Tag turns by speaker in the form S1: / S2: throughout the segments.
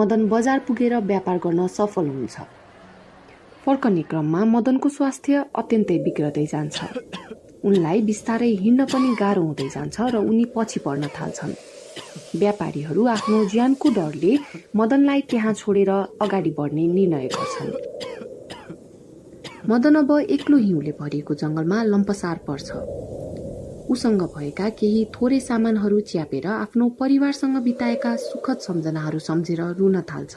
S1: मदन बजार पुगेर व्यापार गर्न सफल हुन्छ। फर्कने क्रममा मदनको स्वास्थ्य अत्यन्तै बिग्रदै जान्छ। उनलाई बिस्तारै हिँड्न पनि गाह्रो हुँदै जान्छ र उनी पछि पर्न थाल्छन्। व्यापारीहरू आफ्नो ज्यानको डरले मदनलाई त्यहाँ छोडेर अगाडि बढ्ने निर्णय गर्छन्। मदन अब एक्लो हिउँले भरिएको जंगलमा लम्पसार पर्छ। उसँग भएका केही थोरै सामानहरू च्यापेर आफ्नो परिवारसँग बिताएका सुखद सम्झनाहरू सम्झेर रुन थाल्छ।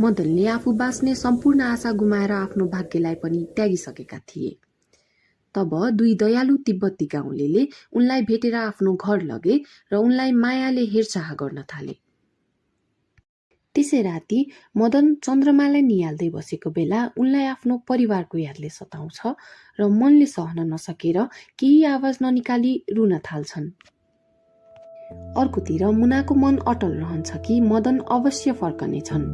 S1: मदनले आफू बाँच्ने सम्पूर्ण आशा गुमाएर आफ्नो भाग्यलाई पनि त्यागिसकेका थिए। तब दुई दयालु तिब्बती गाउँलेले उनलाई भेटेर आफ्नो घर लगे र उनलाई मायाले हेरचाह गर्न थाले। त्यसै राति मदन चन्द्रमालाई निहाल्दै बसेको बेला उनलाई आफ्नो परिवारको यादले सताउँछ र मनले सहन नसकेर केही आवाज ननिकाली रुन थाल्छन्। अर्कोतिर मुनाको मन अटल रहन्छ कि मदन अवश्य फर्कनेछन्।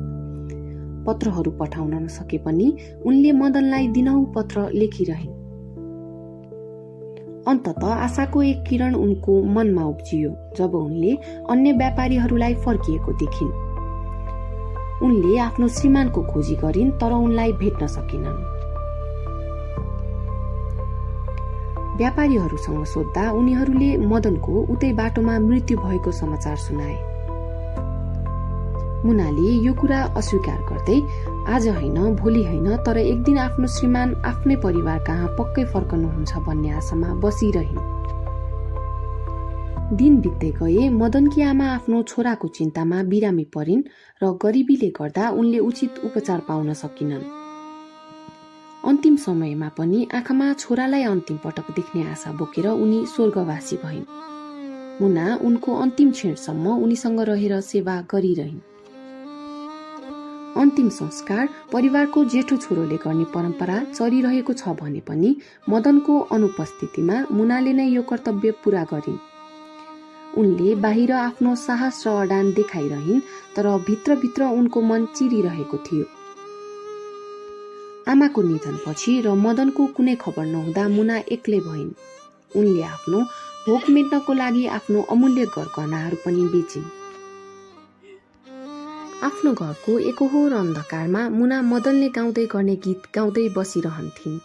S1: पत्रहरू पठाउन नसके पनि उनले मदनलाई दिनहुँ पत्र लेखिरहिन्। अन्ततः आशाको एक किरण उनको मनमा उब्जियो जब उनले अन्य व्यापारीहरूलाई फर्किएको देखिन्। उनले आफ्नो श्रीमानको खोजी गरिन् तर उनलाई भेट्न सकेनन्। व्यापारीहरूसँग सोध्दा उनीहरूले मदनको उतै बाटोमा मृत्यु भएको समाचार सुनाए। मुनाले यो कुरा अस्वीकार गर्दै आज होइन भोलि होइन तर एक दिन आफ्नो श्रीमान आफ्नै परिवार कहाँ पक्कै फर्कनुहुन्छ भन्ने आशामा बसिरहिन्। दिन बित्दै गए मदनकी आमा आफ्नो छोराको चिन्तामा बिरामी परिन् र गरिबीले गर्दा उनले उचित उपचार पाउन सकिनन्। अन्तिम समयमा पनि आँखामा छोरालाई अन्तिम पटक देख्ने आशा बोकेर उनी स्वर्गवासी भइन्। मुना उनको अन्तिम क्षणसम्म उनीसँग रहेर सेवा गरिरहिन्। अन्तिम संस्कार परिवारको जेठो छोरोले गर्ने परम्परा चलिरहेको छ भने पनि मदनको अनुपस्थितिमा मुनाले नै यो कर्तव्य पूरा गरिन्। उनले बाहिर आफ्नो साहस र अडान देखाइरहिन् तर भित्रभित्र उनको मन चिरिरहेको थियो। आमाको निधनपछि र मदनको कुनै खबर नहुँदा मुना एक्लै भइन्। उनले आफ्नो भोक मेट्नको लागि आफ्नो अमूल्य गहनाहरू पनि बेचिन्। आफ्नो घरको एकहोर अन्धकारमा मुना मदनले गाउँदै गर्ने गीत गाउँदै बसिरहन्थिन्।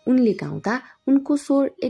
S1: उनले गाउँदा उनको स्वर